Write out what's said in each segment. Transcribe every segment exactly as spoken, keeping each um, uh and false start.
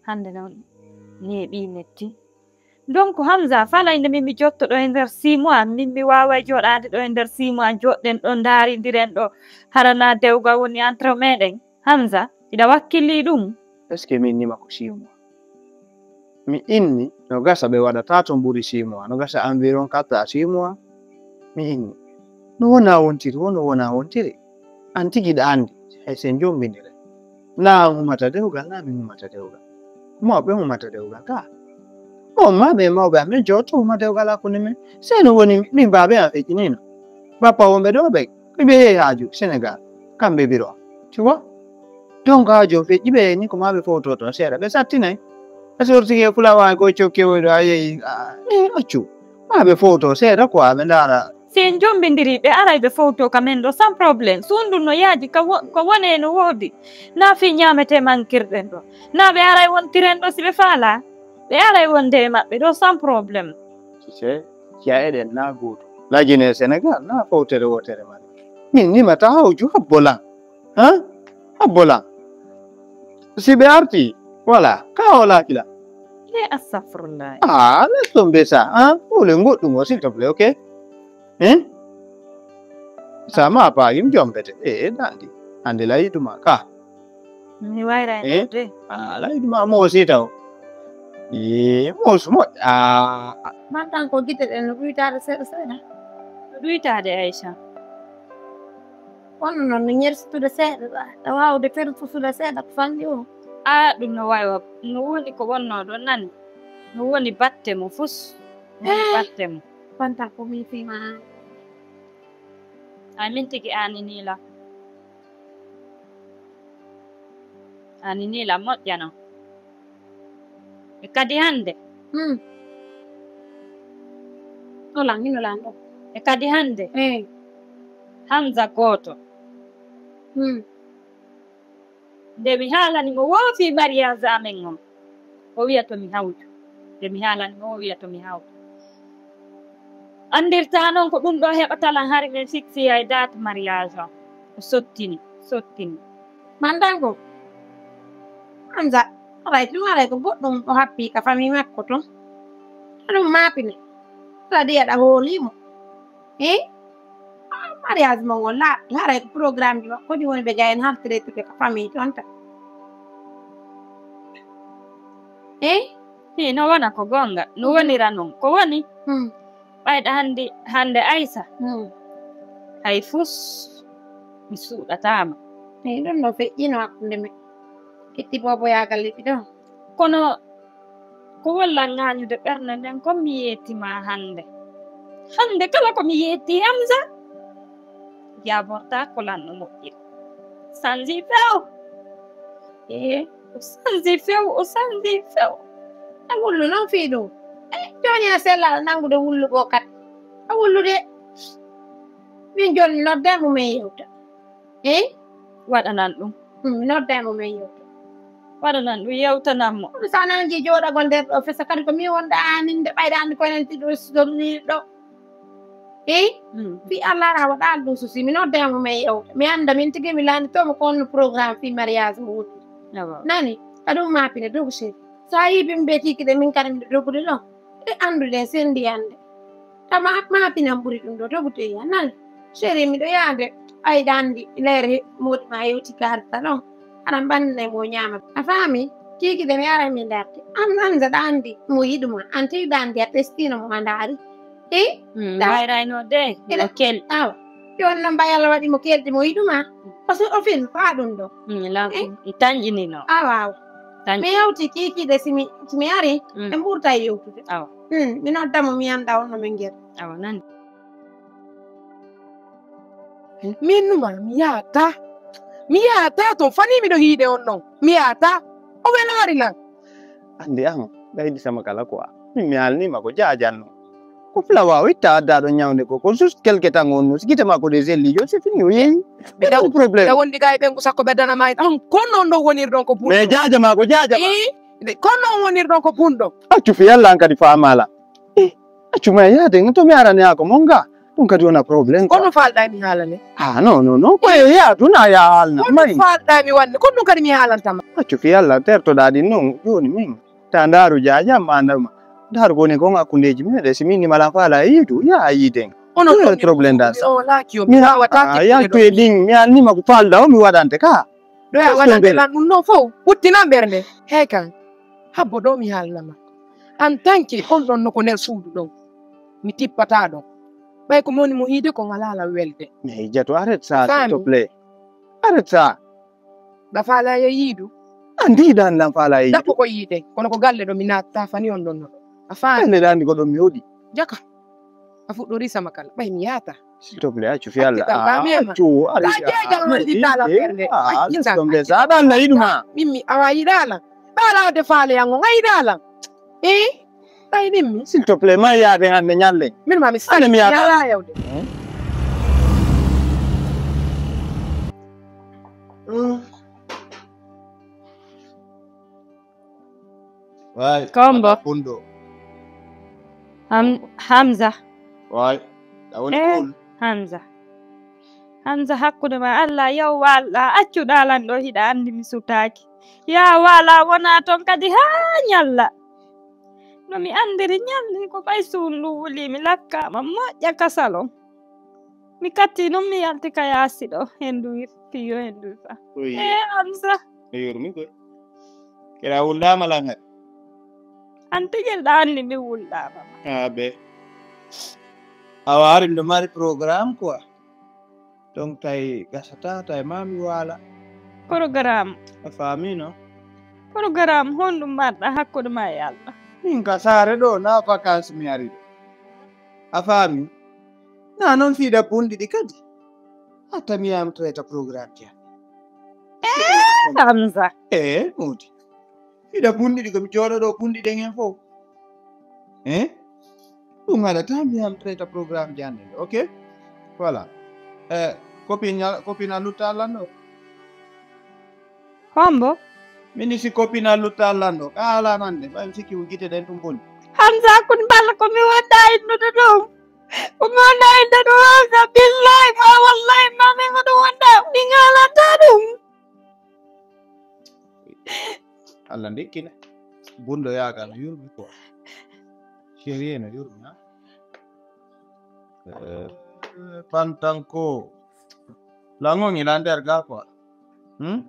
Hannde noon neeɓi metti. Donc Hamza, falay nde min mi jotto ɗo e nder six mois, min mi waaway jooɗaade ɗo e nder six mois, jooɗɗen ɗo, ndaarindiren ɗo, hara na dewgal woni entre meɗen. Hamza, hiɗa wakkilii ɗum? Est-ce que mi inni ma ko six mois? Mi inni, no gasa ɓe waɗata toon ɓuri six mois, no gasa environ quatre à six mois. Mi inni. No wona wontiri, wono wona wontiri. Aan tigi hiɗa anndi, hay so en jommbindire. Na aan umata dewgal, na min umata dewgal. Mawɓe umata dewgal ka. On ma ɓe mawɓe amen jotto uma dewgal hakkunde men. Seno woni min baabe am feƴƴinino. Bappa wonɓe ɗo ɓe, ɓe yehi haaju Sénégal. Kamɓe biro. Tu vois? Donc haaju on feƴƴi ɓe ni ko ma ɓe foto toon seeɗa. Ɓe sattinay. Ɓe sorti ke fulawa ko cokke o ɗo a yehi. Ah, eh, accu. Ma ɓe foto seeɗa quoi, ɓe ndaara. Si en jommbindirii, ɓe aray ɓe fowtoo ka men ɗo sans problème. So ɗum no yaaji, ka wo-, ko woni e no woodi. Na fii ñaametee mankirɗen ɗo. Na ɓe aray wontiren ɗo si ɓe faalaa. Ɓe aray wonde e maɓɓe ɗo sans problème. Tu sais, si a eɗen na gooto. La Guinée Sénégal, na fowtere wootere mari. Min ni ma taawju habbo lan. Hein? Habbo lan. Si ɓe arti, voilà, ka o laakila. Eh, astagfirullah. Ah, laisse tomber ça, hein? Wole goɗɗum o, s'il te plaît, ok? Hein? Ça m'a pas, im jombete. Eh, eh, dandi. Ande la yiduma ka. Mi wayra Eh? de. Ah, la yiduma mo si taw. Eh, mo su mo. Ah. Mantan ko gite ɗen no ɗuytaade seeɗa seeɗa. No ɗuytaade, Aïcha. Wonno noon no ñersitude seeɗa ɗa, ɗa waawde fersusude seeɗa ko fanɗi o. Aa, ɗum no wayi wa-, no woni ko wonnoo ɗo nani. No woni batte mo fus. No woni Eh. batte mo. Bantal ko min fii ma. Ay, min tigi aaninii la. Aaninii la moƴƴa noon. E kadi hannde. Hmm. Hola, hino lan ɗo. E kadi hannde. Eh. Hamza gooto. Hmm. Nde mi haalani mo woo fii mariage amen on, o wiya to mi hawju. Nde mi haalani mo, o wiya to mi hawju. Anndirtaa noon ko ɗum ɗo heɓata lan hari min fixi ay date mariage on. O sottini, sottini. Mandango. Hamza, alay ɗum alay ko goɗɗum o happi ka famille makko ton. Ɗum maapine. Sadi aɗa hoolii mo. Eh? Ah, mariage mon on laaɓi, haray ko programme ji makko ɗi woni ɓe gayen haltire tude ko famille toon tan. Eh? Fii no wona ko goonga, no Mhm. wonira noon. Ko woni? Hmm. Ɓayɗa hannde, hannde Aysa, Hmm. hay fus mi suuɗataama. Eyi, ɗum no feƴƴino hakkunde men. Itti booboyaagal liɓi ɗo. Kono ko walla ŋaañude ɓernde nden, ko mi yeetima hannde. Hannde kala ko mi yeeti Hamza, jaabortaa ko lanɗo moƴƴiri. Sanji few. Ee, o sanji few, o sanji few. A wullu noon fii ɗum. E, jooni a sellaa nanngude wullu goo kadi. A wullu de. Min jooni noddaa mo men yewta. Eyi? Waɗanan ɗum. Hmm, mi nodda e mo men yewta. Waɗanan ɗum, yewtanan mo. Kono so a nangi jooɗagol nder ɗo fesa kadi ko min wonɗa aaninde ɓayɗa anndi ko enen tiɗo sudornii ɗo. Eyi? Hmm. Fii Allah ara waɗaali ɗum susi. Mi nodda e mo men yewta. Mi annda min tigi mi laanitoo mo ko honno programme fii mariage mo woni. Awa. Nani? Ka ɗum maapine dogu seri. So a yii bimbe tigi de min kadi miɗo dogude ɗo. E anndude e senndi annde. Tama ma pinan ɓuri ɗum ɗo, to ɓutoyi a nani. Chéri, miɗo yaade. Ay, ɗa anndi, leere moodi ma yewti ka arta ɗon. Aɗa mbanna e mo ñaama. A faami? Kiiki de mi ara mi ndaarde. An, an, ɗa anndi mo yiɗuma. An tigi ɗa anndi a testino mo a ndaari. E? Mm, ɗa wayrayno de, ila mo kel. Awa. Yo on no mbayal waɗi mo kelɗi mo yiɗuma. Parce que o fin, ko aɗum ɗo. Mm, la, e? Mi tanƴinino. Awa, awa. Tanƴi. Mi yewti kiiki de si mi, si mi ari, mm, en ɓurta yewtude. Awa. Hmm, mi nodda mo, mi annda on no min ngeɗa. Awa, nani. Min numa, mi yaata. Mi yaata ton, fani miɗo hiide on non. Mi yaata. O welaari lan. Anndi an, ɓaydi sama kala quoi. Min mi haalnii ma ko jaajanno. Ko fulawa o itta adda ɗo ñawnde ko, ko juste quelque temps on no, si gite makko ɗe selli, yo c'est fini, o yeeyi. Mi taw problème. Ɓe wondi ga e ɓen ko sakko ɓe dana ma en. An, kono on ɗo wonirɗon ko bunɗo. Mais jaaja ma ko jaaja ma. Ii, kono on wonirɗon ko bunɗo. Accu fi Yalla an kadi faamaala. Eh, accu ma yaade, to mi arani haa ko mon ga. Ɗum kadi wona problème. Kono faalɗaa mi haalane? Ah, non, non, non. Ko e yaadu na ya haalna. Kono faalɗaa mi wande? Kono ɗum kadi mi haalantama. Accu fi Allah, tertoɗaa ɗin non. Jooni min. Ta ndaaru jaajam ma ndawma. Ndaaru ko woni kon hakkundeeji min ɗe. Si min ni mala faala e yiidu, ya a yiiden. Kono ɗum problème da sa. O laaki o mi waawata. Ah, ya to e ɗin. Mi alnima ko faalɗaa o mi waɗante ka. Ɗo ya waɗante lan ɗum non fof. Ɓuttinan ɓernde. Hey kan. Habbo ɗo mi haalnama. En tant que on ɗon no ko nder suudu ɗon. Mi tippataa ɗon. Ɓay ko mi woni mo hiide ko ngalaa lan welde. Mais Hijjatu, arrête ça, s'il te plaît. Arrête ça. Ɗa faalaa yo yiidu? An ndi ɗan lan faalaa yo yiidu. Ɗakko ko yiide. Kono ko galle ɗo mi naatata fani on ɗon no. A faami? Galle ɗan ndi ko ɗon mi hoɗi. Jaka. A fuɗɗori sama kala. Ɓay mi yaata. S'il te plaît, accu fi Allah. Accu, accu, accu. Jeegal wallita lan ɓernde. Ah, laisse tomber ça. Ɗan la yiɗuma. Min mi awa yiɗaa lan. Ɓaala wade faale yango nga yiɗaa lan. Eh? Ɓay ɗin mi. S'il te plaît, ma yaade hande ñalle. Min ma mi sani mi yaala yawde. Way. Kombo. Pundo. Ham Hamza. Way. Ɗa woni eh, cool. Hamza. Hamza, hakkunde ma Allah, yow walla, accuɗaa lan ɗo, hiɗa anndi mi sutaaki. Yaa wala wona ton kadi haa ñalla. No mi anndiri ñalli ko ɓay suun ndu wuli, mi lakkaama moƴƴa ka salon. Mi katti non mi yalti ka yaasi ɗo, henndu wirti yo henndu fa. Oyi. Eh, Hamza. Mi yurmi koy. Kira wuldaama lan hade. An tigel ɗa anndi mi wuldaama. Ah, be. Awa ari no mari programme quoi. Donc tawi gasata, tawi ma mi waala. Programme. A faami no? Programme honɗum marɗa hakkunde ma e Allah? Min ka saare ɗo na vacances mi ari ɗo. A faami? Na non fiida bunɗi ɗi kadi. Hatta mi yam traita programme ti. Eh, Hamza. Eh, modi. Fiida bunɗi ɗi ko mi jooɗo ɗo bunɗi ɗen hen fof. Eh? Ɗum haɗata mi yam traita programme jande. Ok? Voilà. Eh, copine, copine a lutta lanɗo. Hombo? Mini si copine a lutta lanɗo. Ka ala nande. Ɓay mi sikki ko gite ɗen ɗum boni. Hamza kun balla ko mi wonda innude ɗum. Ko mi wonda innude ɗum Hamza. Billahi ma wallahi ma min ko ɗum wonda. Min alata ɗum. Allah ndekkina. Bunɗo yaaga no yurmi quoi. Chérie no yurmi ha. Eh, pantanko. Langon ila nder ga quoi. Hmm?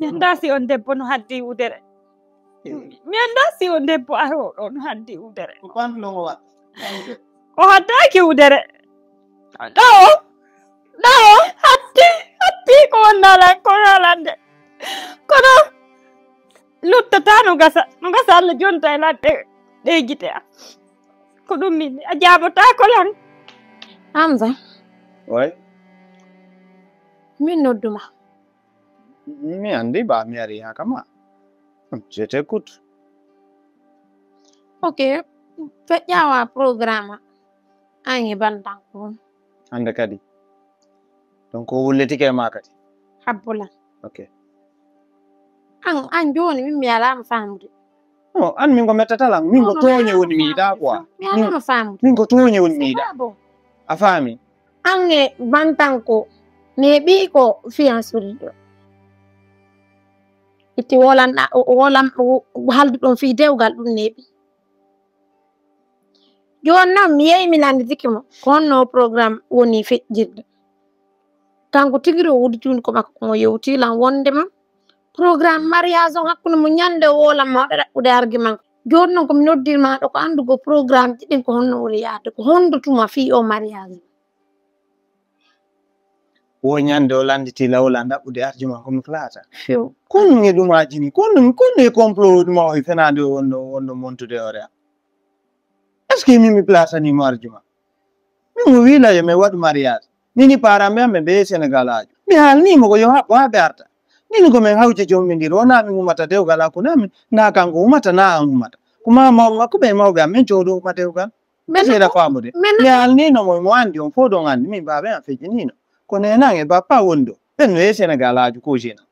Mi anndaa si on debbo no haddi wudere. Mi anndaa si on debbo arooɗo no haddi wudere. Ko pantalon o waɗi. O haddaaki wudere. Ɗo, ɗo, hatti, hatti ko wonnaa lan, ko haalande. Kono luttata no gasa, no gasa Allah jonta e ladde ɗe gite am. Ko ɗum min, a jaabotaako lan. Hamza. Way. Min nodduma. Mi anndi ba mi ari haa kama. Je t'écoute. Ok, feƴƴawa programme an e bantanko. Hannde kadi. Donc o wulletike e ma kadi. Habbo lan. Ok. An, an jooni min mi alaama faamude. Non, an min ko mettata lan. Min ko tooñe woni mi yiɗaa quoi. Mi alaama faamude. Min ko tooñe woni mi yiɗaa. A faami? An e bantanko neeɓi ko fiyansori ɗo. Itti wolan, wolan, halduɗon fii dewgal ɗum neeɓi. Jooni noon mi yehi mi nannditike mo ko honno o programme woni feƴƴirde. Kanko tigi ɗo udditini ko makko ko mo yewti lan wonndema programme mariage on hakkunde mo ñannde o wolan ma waɗa ɗaɓɓude argument. Jooni noon ko mi noddirma ɗo ko anndugo programme ji ɗin ko honno woni yahde ko honndo tuma fii o mariage. Wo ñande o lannditi lawol a ɗaɓɓude arjuma ko mi flaata. Few. Kono mi ɗum ajini, kono mi kono e complot ɗum o fenaande o wonno wonno montude hoore am. Est-ce que min mi platanimo arjuma? Min o wiila yo mi waɗu mariage. Nini paramɓe am ɓe ɓe Sénégal ajo. Mi haalnimo ko yo haɓɓo haa ɓe arta. Nini ko min hawje jommindiri wona min umata dewgal hakkunde amin na kanko umata na an umata. Ko ma mawɓe makko ɓe mawɓe am min cowdo uma dewgal. Seeɗa faamude mi haalnino mo mo anndi on fof ɗon anndi min baaba en a feƴƴinino ko nenan e bappa woni ɗo ɓen no e Sénégal ajo ko jena.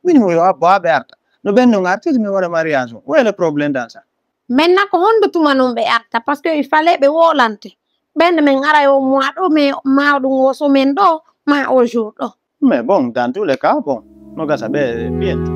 Min mo yo habbo haa ɓe arta no ɓen non artiri mi waɗa mariage on wele problème dans ça. Maintenant ko honɗo tuma non ɓe arta, parce que il fallait ɓe wolante. Ɓen men ara au moins ɗo, mais ma ɗum au semaine ɗo, ma au jour ɗo. Mais bon, dans tous les cas, bon, no gasa ɓe bientôt.